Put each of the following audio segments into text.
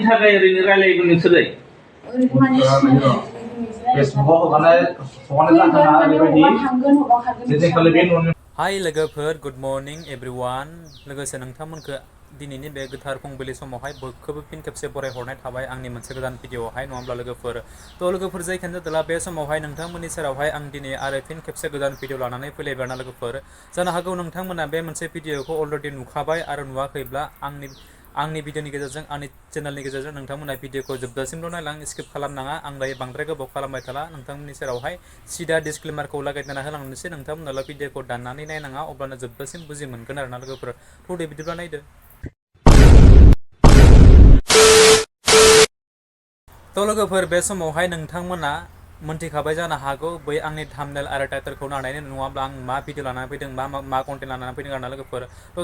थाखाय ओरैनो रायलायगोन नोंसोरो फेसबुकआव हगारनाय जाथाङा ओरैबायदि जेदिनखालि बे न'नि हाय लोगोफोर गुड मर्निं एभ्रिवान लोगोसे नोंथांमोनखो दिनैनि बे गोथार फुंबिलि समावहाय बयखौबो फिन खेबसे बरायहरनाय थाबाय आंनि मोनसे गोदान भिडिअआवहाय नङा होमब्ला लोगोफोर लोगोफोर जायखियानो जादोला बे समावहाय नोंथांमोननि सेरावहाय आं दिनै आरो फिन खेबसे गोदान भिडिअ लानानै फैलायबाय ना लोगोफोर जानो हागौ नोंथांमोना बे मोनसे भिडिअखौ अलरेडि नुखाबाय आरो नुवाखैब्ला आंनि भिडिअनि गेजेरजों आंनि चेनेलनि गेजेरजों नोंथांमोना भिडिअखौ जोबजासिमल' नायलां स्किप खालामनाङा आं दायो बांद्राय गोबाव खालामबाय थाला नोंथांमोननि सेरावहाय सिदा डिसक्लेमारखौ लागायना होलांनोसै नोंथांमोनाल' भिडिअखौ दाननानै नायनाङा अब्लानो जोबजासिम बुजि मोनगोन आरोना लोगोफोर दे बिदिब्ला नायदो लोगोफोर बे समावहाय नोंथांमोना मोनथिखाबाय जानो हागौ बै आंनि थाम्बनेल आरो टाइटेलखौ नायनानै नङाब्ला आं मा भिडिअ लानानै फैदों मा कन्टेन्ट लानानै फैदों आरोना लोगोफोर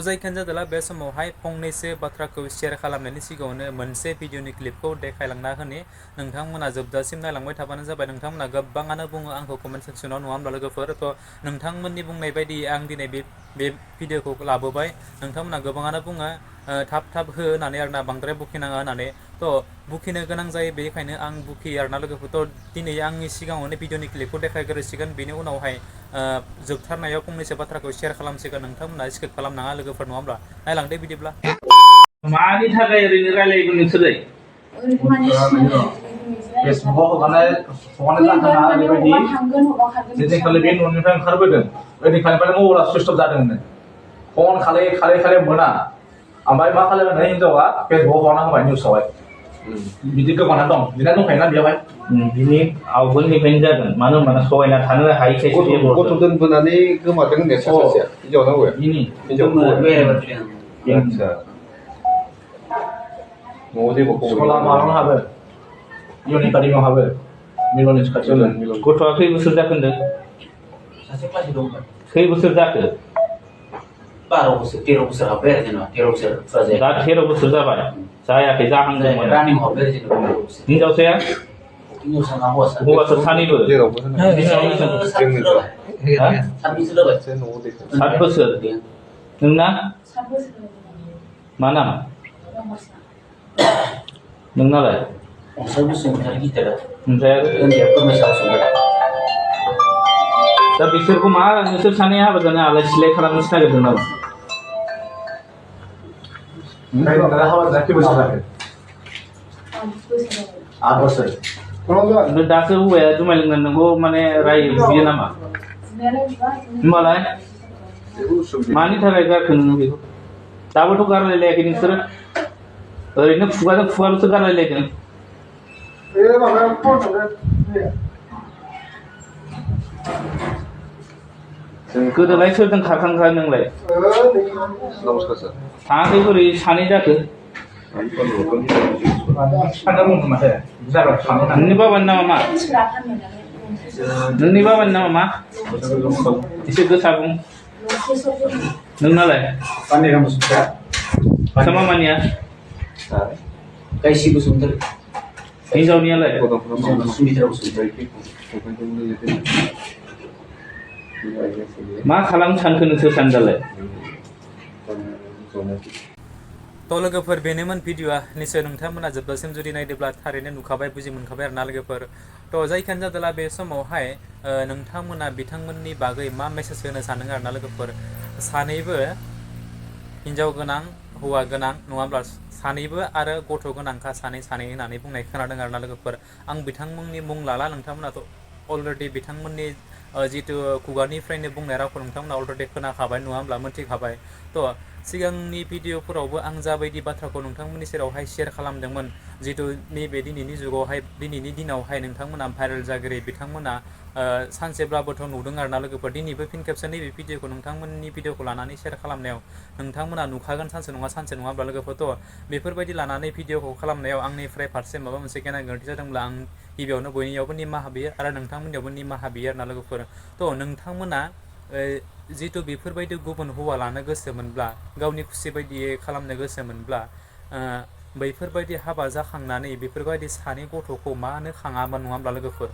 जायखियानो जादोला बे समावहाय फंनैसो बाथ्राखौ शेयार खालामनायनि सिगाङावनो मोनसे भिडिअनि क्लिपखौ देखायलांना होनि नोंथांमोना जोबजासिम नायलांबाय थाबानो जाबाय नोंथांमोना गोबाङानो बुङो आंखौ कमेन्ट सेक्सनाव नङा होमब्ला लोगोफोर नोंथांमोननि बुंनाय बायदि आं दिनै बे भिडिअखौ लाबोबाय नोंथांमोना गोबाङानो बुङो थाब हो होननानै आरोना बांद्राय बुखिनाङा होननानै बुखिनो गोनां जायो बेनिखायनो आं बुखियो आरोना लोगोफोर दिनै आंनि सिगाङावनो भिडिअनि क्लिपखौ देखायग्रोसिगोन बेनि उनावहाय जोबथारनायाव फंनैसो बाथ्राखौ शेयार खालामसिगोन नोंथांमोना स्किप खालामनाङा लोगोफोर नङा होमब्ला नायलांदो बिदिब्ला मानि थाखाय ओरैनो रायलायगोन नोंसोरो फेसबुकआव हगारनाय जाथाङा ओरैबायदि जेदिनखालि बे न'निफ्राय ओंखारबोदों ओइदिनखालिनिफ्राय मबाइला सुइच अफ जादोंनो फन खालाय मोना ओमफ्राय मा खालामनो हिनजावा फेसबुकआव हगारना होबाय निउसावहाय बिदि गोबाना दं बिना दंखायोना बेयावहाय बिनि आवगोलनिफ्रायनो जागोन मानो होनबा सहायना थानो हायैखायसो गथ' दोनबोनानै गोमादों होननाया सासेया हिनजाव नांगौ आदसा न'आव जेबो स्कुला माबायाव हाबो इउन एकाडेमियाव हाबो मिलननि खाथियावनो गथ'आ खै बोसोर जाखो होनदों सासे क्लास दंमोन खै बोसोर जाखो 12 बोसोर 13 बोसोर हाबबाय आरो जेनेबा 13 बोसोर फुरा जायाखै दा 13 बोसोर जाबाय जायाखै जाहांदोंमोन रानिं हाबबाय आरो जेनेबा हिनजावसाया हिनजावसा हौवासा हौवासा सानैबो जेरावबो सानबैसो जाबाय 7 बोसोर नोंना मा नाम नोंनालाय अन्साय बसुमतारी गिदिरा ओमफ्राय उन्दैया फोरमायसा बसुमतारी दा बिसोरखौ मा नोंसोर सानैया हाबा जानो आलाय सिलाय खालामनोसो नागिरदों नामा हाबा जाखै बोसोर जाखै 8 बोसोर ओमफ्राय दासो हौवाया जुमाय लोंनानै नोंखौ माने बियो नामा होमबालाय मानि थाखाय गारखो नोङो बेखौ दाबोथ' गारलायलायाखै नोंसोरो ओरैनो खुगाजों खुगाल'सो गारलायलायदों गोदोलाय सोरजों खारखांखा नोंलाय थाङाखै बोरै सानै जाखो नोंनि बाबानि नामा मा नोंनि बाबानि नामा मा एसे गोसा बुं नोंनालाय मामानिया गायसि बसुमतारी हिनजावनियालाय सुमित्रा बसुमतारी मा खालामनो सानखो नोंसोर सानैयालाय लोगोफोर बेनोमोन भिडिअआ निसय नोंथांमोना जोबजासिम जुदि नायदोंब्ला थारैनो नुखाबाय बुजि मोनखाबाय आरोना लोगोफोर जायखियानो जादोला बे समावहाय नोंथांमोना बिथांमोननि बागै मा मेसेज होनो सानदों आरोना लोगोफोर सानैबो हिनजाव गोनां हौवा गोनां नङाब्ला सानैबो आरो गथ' गोनांखा सानै होननानै बुंनाय खोनादों आरोना लोगोफोर आं बिथांमोननि मुं लाला नोंथांमोनाथ' अलरेडि बिथांमोननि जितु खुगानिफ्रायनो बुंनाय रावखौ नोंथांमोना अलरेडि खोनाखाबाय नङा होमब्ला मोनथिखाबाय सिगांनि भिडिअफोरावबो आं जाबायदि बाथ्राखौ नोंथांमोननि सेरावहाय शेयार खालामदोंमोन जितु नैबे दिनैनि जुगावहाय दिनैनि दिनावहाय नोंथांमोना भाइरेल जागिरि बिथांमोना सानसेब्लाबोथ' नुदों आरोना लोगोफोर दिनैबो फिन खेबसे नैबे भिडिअखौ नोंथांमोननि भिडिअखौ लानानै शेयार खालामनायाव नोंथांमोना नुखागोन सानसे नङाब्ला लोगोफोर बेफोरबायदि लानानै भिडिअखौ खालामनायाव आंनिफ्राय फारसे माबा मोनसे गेना गोरोन्थि जादोंब्ला आं गिबियावनो बयनियावबो निमाहा बियो आरो नोंथांमोननियावबो निमाहा बियो आरोना लोगोफोर नोंथांमोना जितु बेफोरबायदि गुबुन हौवा लानो गोसोमोनब्ला गावनि खुसि बायदियै खालामनो गोसोमोनब्ला बैफोरबायदि हाबा जाखांनानै बेफोरबायदि सानै गथ'खौ मानो खाङामोन नङा होमब्ला लोगोफोर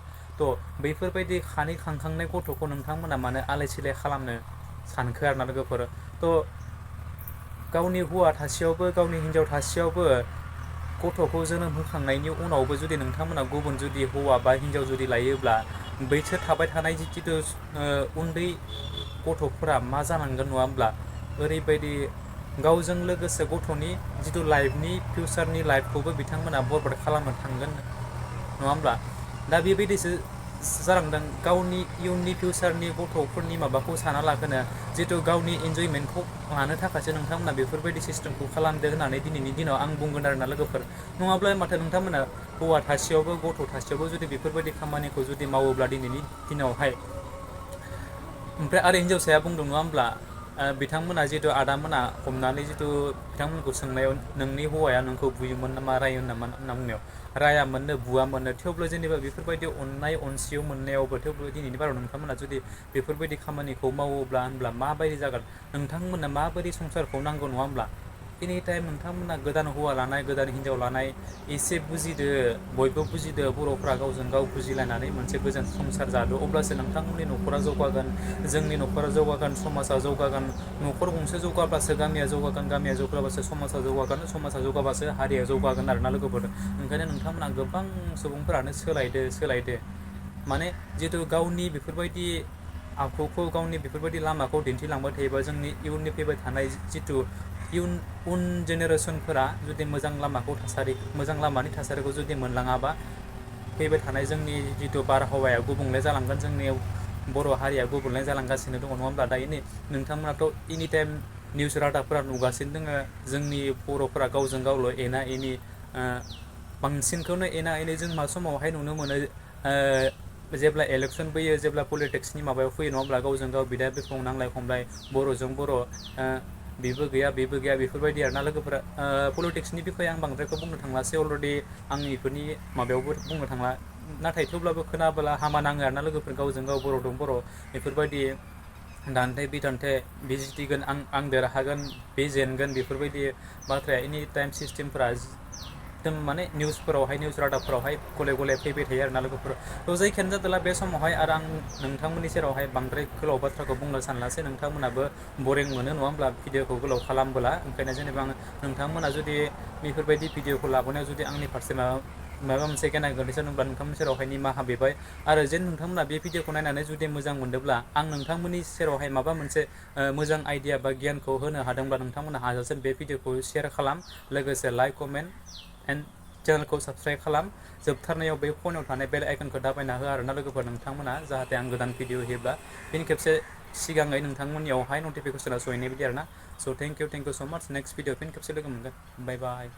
बैफोरबायदि खांखांनाय गथ'खौ नोंथांमोना मानो आलाय सिलाय खालामनो सानखो आरोना लोगोफोर गावनि हौवा थासेयावबो गावनि हिनजाव थासेयावबो गथ'खौ जोनोम होखांनायनि उनावबो जुदि नोंथांमोना गुबुन जुदि हौवा बा हिन्जाव जुदि लायोब्ला बैसोर थाबाय थानाय जिथु उन्दै गथ'फोरा मा जानांगोन नङा होमब्ला ओरैबायदि गावजों लोगोसे गथ'नि जिथु लाइफनि फिउचारनि लाइफखौबो बिथांमोना बरबाद खालामनो थांगोन नङा होमब्ला दा बेबायदिसो जालांदों गावनि इयुननि फिउचारनि गथ'फोरनि माबाखौ साना लागोनो जितु गावनि इन्जयमेन्टखौ लानो थाखायसो नोंथांमोना बेफोरबायदि सिस्टेमखौ खालामदो होननानै दिनैनि दिनाव आं बुंगोन आरोना लोगोफोर नङाब्ला माथो नोंथांमोना हौवा थासेयावबो गथ' थासेयावबो जुदि बेफोरबायदि खामानिखौ जुदि मावोब्ला दिनैनि दिनावहाय ओमफ्राय आरो हिन्जावसाया बुंदों नङा होमब्ला बिथांमोना जितु आदामोना हमनानै जितु बिथांमोनखौ सोंनायाव नोंनि हौवाया नोंखौ बुयोमोन नामा रायोमोन नामा होनना बुंनायाव रायामोननो बुवामोननो थेवबो जेनेबा बेफोरबायदि अननाय अनसियाव मोननायावबो थेवबो दिनैनि बाराव नोंथांमोना जुदि बेफोरबायदि खामानिखौ मावोब्ला होनब्ला माबायदि जागोन नोंथांमोना माबायदि संसारखौ नांगौ नङा होमब्ला एनि टाइम नोंथांमोना गोदान हौवा लानाय गोदान हिन्जाव लानाय एसे बुजिदो बयबो बुजिदो बर'फ्रा गावजों गाव बुजिलायनानै मोनसे गोजोन संसार जादो अब्लासो नोंथांमोननि न'खरा जौगागोन जोंनि न'खरा जौगागोन समाजा जौगागोन न'खर गंसे जौगाब्लासो गामिया जौगागोन गामिया जौगाबासो समाजा जौगागोन समाजा जौगाबासो हारिया जौगागोन आरोना लोगोफोर ओंखायनो नोंथांमोना गोबां सुबुंफोरानो सोलायदो माने जितु गावनि बेफोरबायदि आखुखौ गावनि बेफोरबायदि लामाखौ दिन्थिलांबाय थायोबा जोंनि इयुननि फैबाय थानाय जितु उन जेनेरेसनफोरा जुदि मोजां लामानि थासारिखौ जुदि मोनलाङाबा फैबाय थानाय जोंनि जितु बारहावाया गुबुंले जालांगोन जोंनि बर' हारिया गुबुंले जालांगासिनो दङ नङा होमब्ला दायो नै नोंथांमोनाथ' एनि टाइम निउस रादाबफोरा नुगासिनो दङ जोंनि बर'फोरा गावजों गावल' एना एनि बांसिनखौनो एना एनि जों मा समावहाय नुनो मोनो जेब्ला इलेक्सन फैयो जेब्ला पलिटिक्सनि माबायाव फैयो नङा होमब्ला गावजों गाव बिदा बिफं नांलाय खमलाय बर'जों बर' बेबो गैया बेफोरबायदि आरोना लोगोफोरा पलिटिक्सनि बिखय आं बांद्रायखौ बुंनो थांलासै अलरेडि आं बेफोरनि माबायावबो बुंनो थांला नाथाय थेवब्लाबो खोनाबोला हामा नाङो आरोना लोगोफोर गावजों गाव बर'जों बर' बेफोरबायदि दान्थे बिदान्थे बे जितिगोन आं देरहागोन बे जेनगोन बेफोरबायदि बाथ्राया एनि टाइम सिस्टेमफोरा एकदम माने निउसफोरावहाय निउस रादाबफोरावहाय गले गले फैबाय थायो आरोना लोगोफोर थ' जायखियानो जादोंला बे समावहाय आरो आं नोंथांमोननि सेरावहाय बांद्राय गोलाव बाथ्राखौ बुंनो सानलासै नोंथांमोनाबो बरिं मोनो नङा होमब्ला भिडिअखौ गोलाव खालामबोला ओंखायनो जेनेबा नोंथांमोना जुदि बेफोरबायदि भिडिअखौ लाबोनायाव जुदि आंनि फारसे माबा मोनसे गेना गोरोन्थि जादोंब्ला नोंथांमोननि सेरावहाय निमाहा बिबाय आरो जेन नोंथांमोना बे भिडिअखौ नायनानै जुदि मोजां मोनदोंब्ला आं नोंथांमोननि सेरावहाय माबा मोनसे मोजां आइडिया बा गियानखौ होनो हादोंब्ला नोंथांमोना हाजासे बे भिडिअखौ शेयार खालाम लोगोसे लाइक कमेन्ट एन्ड चेनेलखौ साबस्क्राइब खालाम जोबथारनायाव बे फनाव थानाय बेल आइकनखौ दाबायना हो आरोना लोगोफोर नोंथांमोना जाहाथे आं गोदान भिडिअ होयोब्ला फिन खेबसे सिगाङै नोंथांमोननियावहाय नटिफिकेसना सहैनाय बायदि आरोना स' थेंक इउ स' माच नेक्स्ट भिडिअ फिन खेबसे लोगो मोनगोन बाय बाय